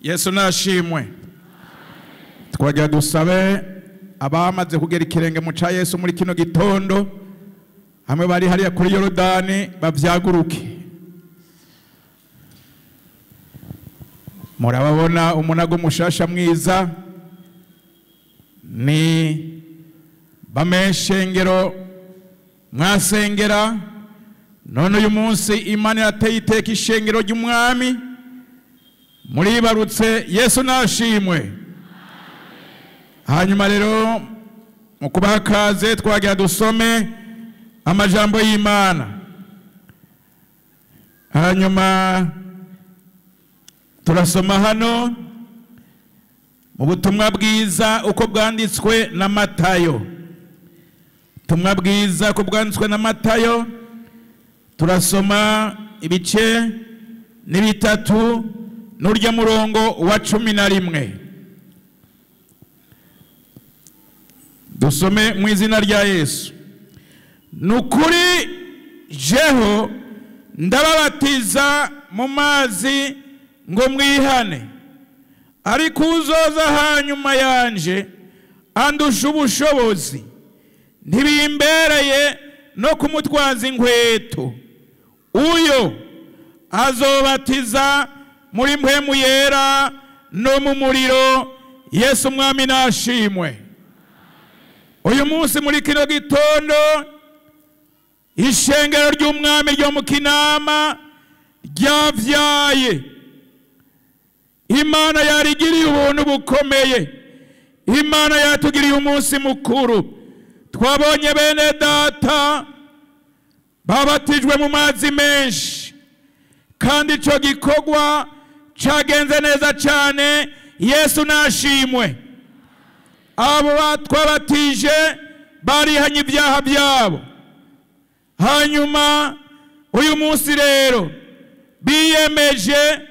Yesu nashimwe. Twagira dusabe abamaze kugera ikirenge mu ca Yesu muri kino gitondo, hamwe bari hariya kuri Yorodani bavyaguruke. Murababona umunago mushasha mwiza ni bameshengero mwasengera. None uyu munsi Imana yateye iteka ishengero ry'umwami, muribarutse. Yesu nashimwe. Hanyuma rero mu kubaha kaze twagira dusome amajambo y'Imana. Hanyuma turasoma hano mu butumwa bwiza uko bwanditswe na Matayo. Ubutumwa bwiza uko bwanditswe na Matayo, turasoma ibice 3 n'urya murongo wa 11. Dusome mu izina rya Yesu. Nukuri jeho ndababatiza mu mazi ngo mwihane, ariko uzoza hanyuma yanje andusha ubushobozi, ntibimbereye no kumutwaza inkweto. Uyo azobatiza muri mpwemu yera no mu muriro. Yesu mwami nashimwe. Uyu munsi muri kino gitondo ishengero ry'umwami ryo mu Kinama ryavyaye. Imana yarigiriye ubuntu bukomeye. Imana yatugiriye umunsi mukuru. Twabonye bene data babatijwe mu mazi menshi, kandi ico gikorwa cagenze neza cyane. Yesu nashimwe. Abo twabatije barihanye ibyaha byabo. Hanyuma uyu munsi rero biyemeje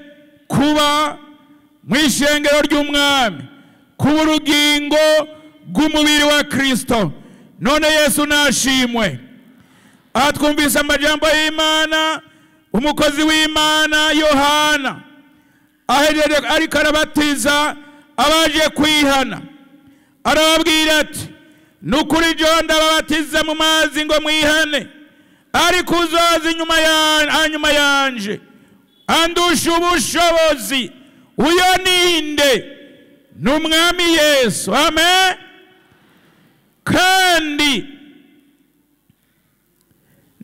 kuba mu ishengero ry'umwami, kuba urugingo rw'umubiri wa Kristo. None Yesu nashimwe. Atwumvise amajambo y'Imana, umukozi w'Imana Yohana ahejeje ariko arabatiza abaje kwihana, arababwira ati: nukuri jo ndababatiza mu mazi ngo mwihane, ariko uzoza inyuma hanyuma yanje andusha ubushobozi. Uyo ninde? Ni umwami Yesu. Amen. Kandi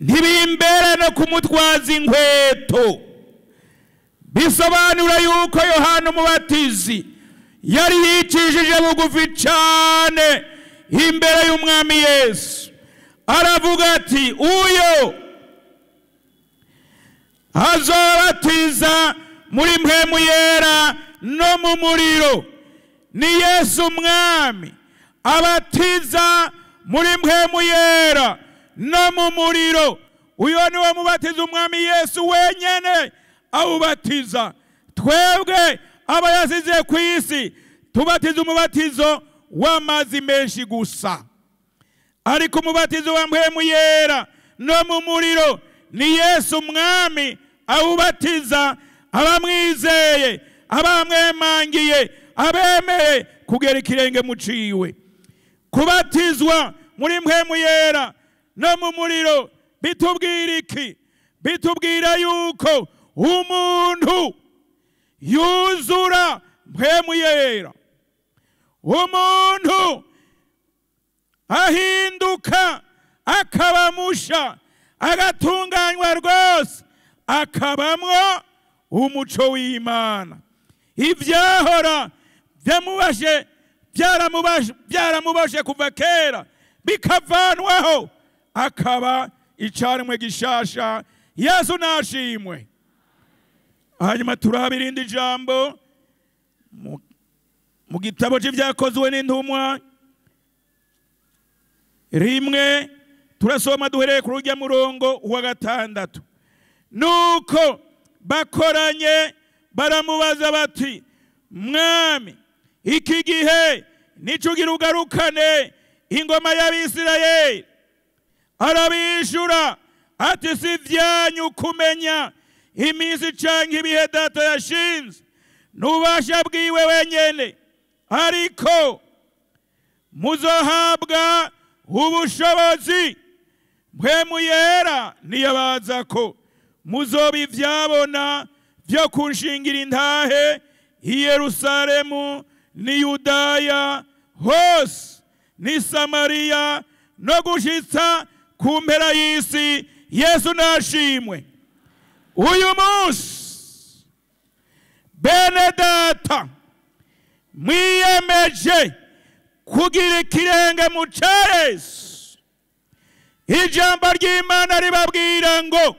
ntibimbere no kumutwaza inkweto. Bisobanura yuko Yohana umubatizi yari yicishije bugufi cyane imbere y'umwami Yesu. Aravuga ati: uyo azobatiza muri mpwemu yera no mu muriro. Ni Yesu mwami abatiza muri mpwemu yera no mu muriro. Uyo niwe mubatiza umwami Yesu wenyene awubatiza. Twebwe aba yasize ku isi tubatiza umubatizo w'amazi menshi gusa, ariko umubatizo wa mpwemu yera no mu muriro ni Yesu mwami awubatiza abamwizeye, abamwemangiye, abemeye kugera ikirenge muciwe. Kubatizwa muri mpwemu yera no mu muriro bitubwira iki? Bitubwira yuko umuntu yuzura mpwemu yera, umuntu ahinduka akaba musha, agatunganywa rwose, akabamwo umuco w'Imana. Ivyahora byaramubashe kuva kera bikavanwaho, akaba icaremwe gishasha. Yesu nashimwe. Hanyuma turaba irindi jambo mu gitabo c'ivyakozwe n'intumwa 1, turasoma duhereye ku rujya murongo wa 6. Nuko bakoranye baramubaza bati: mwami, iki gihe nico ugira ugarukane ingoma y'Abisirayeli? Arabishura ati: si vyanyu kumenya iminsi canke ibihe data yashinze n'ububasha bwiwe wenyene, ariko muzohabwa ubushobozi Mpwemu Yera niyabaza ko muzoba ivyabona vyo kunshingira intahe i Yerusalemu n'i Yudaya hose n'i Samariya no gushitsa ku mpera y'isi. Yesu nashimwe. Uyu munsi bene data mwiyemeje kugira ikirenge mu ca Yesu. Ijambo ry'Imana ribabwira ngo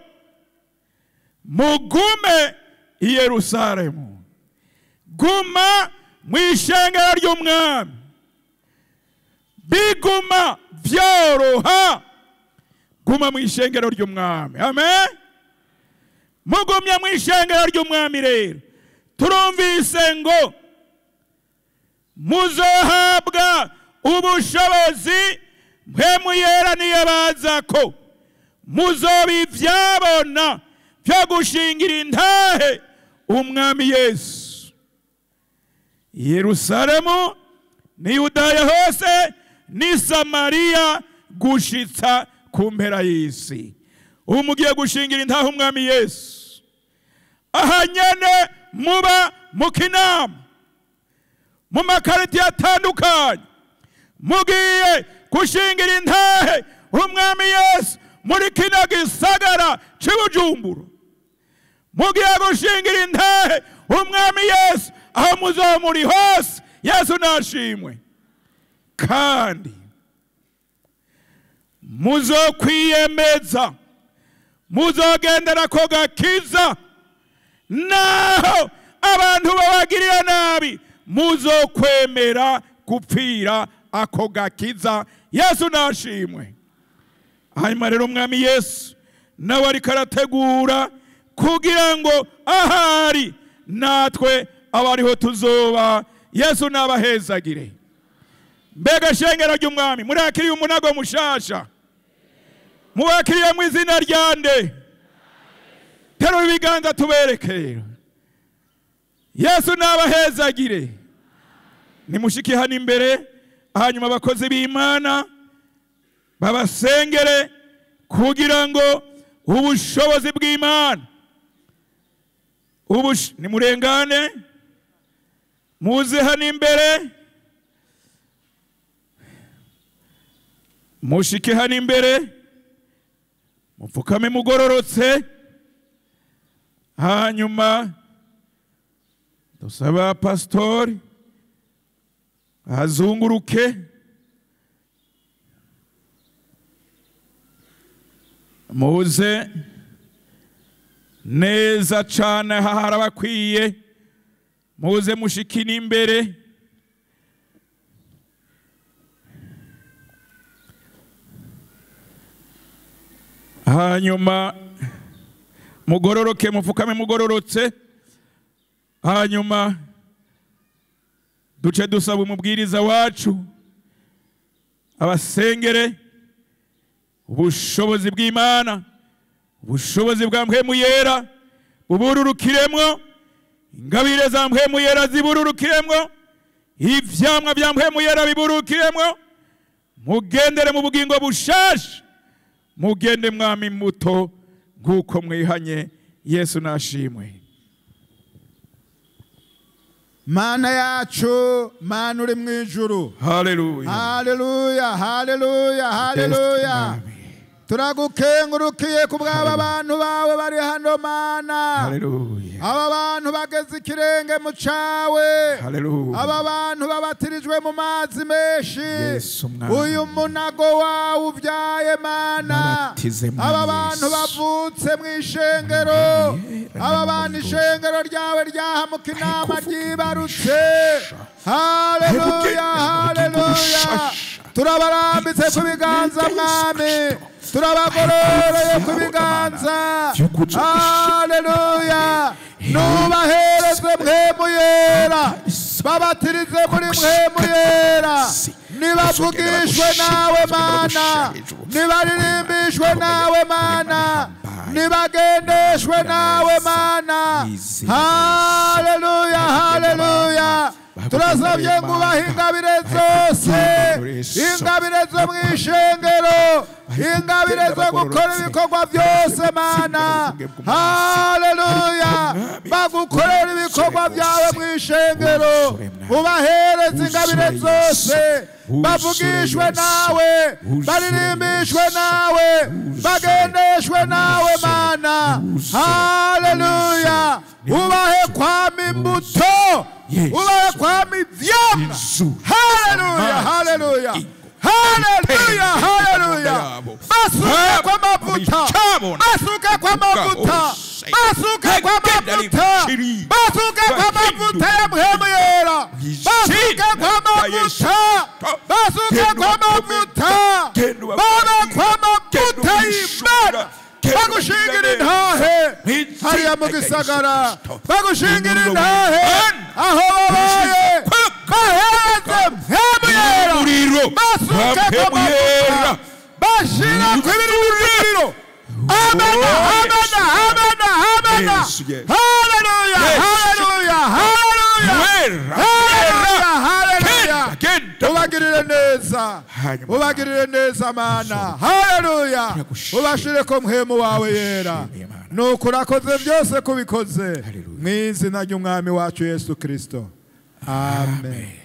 mugume i Yerusalemu, guma mw'ishengero ry'umwami, biguma vyoroha, guma mw'ishengero ry'umwami. Amen. Mugumye mw'ishengero ry'umwami. Rero turumvise ngo muzohabwa ubushobozi Mpwemu Yera niyabaza ko muzoba ivyabona vyo gushingira intahe umwami Yesu. Yerusalemu ni Yudaya hose ni Samariya gushitsa ku mpera y'isi. Ubu mugiye gushingira intahe umwami Yesu. Aha nyene muba mu kinama, mu makaritiye atandukanye, mugiye gushingira intahe umwami Yesu muri kino gisagara c'i Bujumbura. Mugiye gushingira intahe umwami Yesu aho muzoba muri hose. Yesu nashimwe. Kandi muzokwiyemeza, muzogendera ko gakiza, naho abantu babagirira nabi muzokwemera gupfira ako gakiza. Yesu nashimwe. Hanyuma rero umwami Yesu nawe ariko arategura kugira ngo ahari natwe abariho tuzoba. Yesu nabahezagire. Mbega shengero ry'umwami, murakiriye umunago mushasha, mubakiriye mu izina ryande? Terura ibiganza tuberekere. Yesu nabahezagire. Nimushike hano imbere, hanyuma abakozi b'Imana babasengere kugira ngo ubushobozi bw'Imana nimurengane, muze hano imbere, mushike hano imbere, mupfukame mugororotse. Hanyuma dusaba pastori azunguruke, muze neza cane harabakwiye, muze mushikine imbere. Hanyuma mugororoke, mupfukame mugororotse. Hanyuma duce dusaba umubwiriza wacu abasengere ubushobozi bw'Imana, ubushobozi bwa Mpwemu Yera bubururukiremwo, ingabire za Mpwemu Yera zibururukiremwo, ivyamwa bya Mpwemu Yera bibururukiremwo. Mugendere mu bugingo bushasha, mugende mwami muto nk'uko mwihanye. Yesu nashimwe. Mana yacu, Mana uri mw'ijuru. Haleluya, haleluya, haleluya, haleluya. Turagukengurukiye kubw'aba bantu bawe bari hano Mana. Haleluya. Aba bantu bageze ikirenge mu cawe. Haleluya. Aba bantu babatirijwe mu mazi menshi. Uyu munago wawe uvyaye Mana. Aba bantu bavutse mw'ishengero. Aba bantu ishengero ryawe ryahamuka inama ryibarutse. Haleluya, haleluya. Turabarambitse ku biganza Mwami, turabagororeye ku biganza. Haleluya. Nubahereze Mpwemu Yera, babatirize muri Mpwemu Yera. Nibavugishwe nawe Mana, nibaririmbishwe nawe Mana, Nibagendeshwe nawe Mana. Haleluya, haleluya. Turasabye ngo ubahe ingabire zose, ingabire zo mu ishengero, ingabire zo gukora ibikorwa byose Mana. Haleluya. Bagukorera ibikorwa byawe mu ishengero, ubahereze ingabire zose, bavugishwe nawe, baririmbishwe nawe, bagendeshwe nawe Mana. Haleluya. Ubahe kwama imbuto, ubahe kwama ivyamwa. Haleluya, haleluya, haleluya, haleluya. Basuke kw'amavuta, basuke kw'amavuta, basuke kw'amavuta, basuke kw'amavuta ya Mpwemu Yera, basuke kw'amavuta, basuke kw'amavuta, babe kw'amavuta y'Imana. Bagushingira intahe hariya mu gisagara, bagushingira intahe aho babaye, bahereze Mpwemu Yera, basuke kw'amavuta, bashira kw'ibirindiro. Amena, amena, amena, amena. Haleluya, haleluya, haleluya, haleluya, haleluya. Ubagirire neza, ubagirire neza Mana. Haleluya. Ubashireko Mpwemu wawe Yera. Nuko urakoze byose kubikoze mu izina ry'Umwami wacu Yesu Kristo. Amen.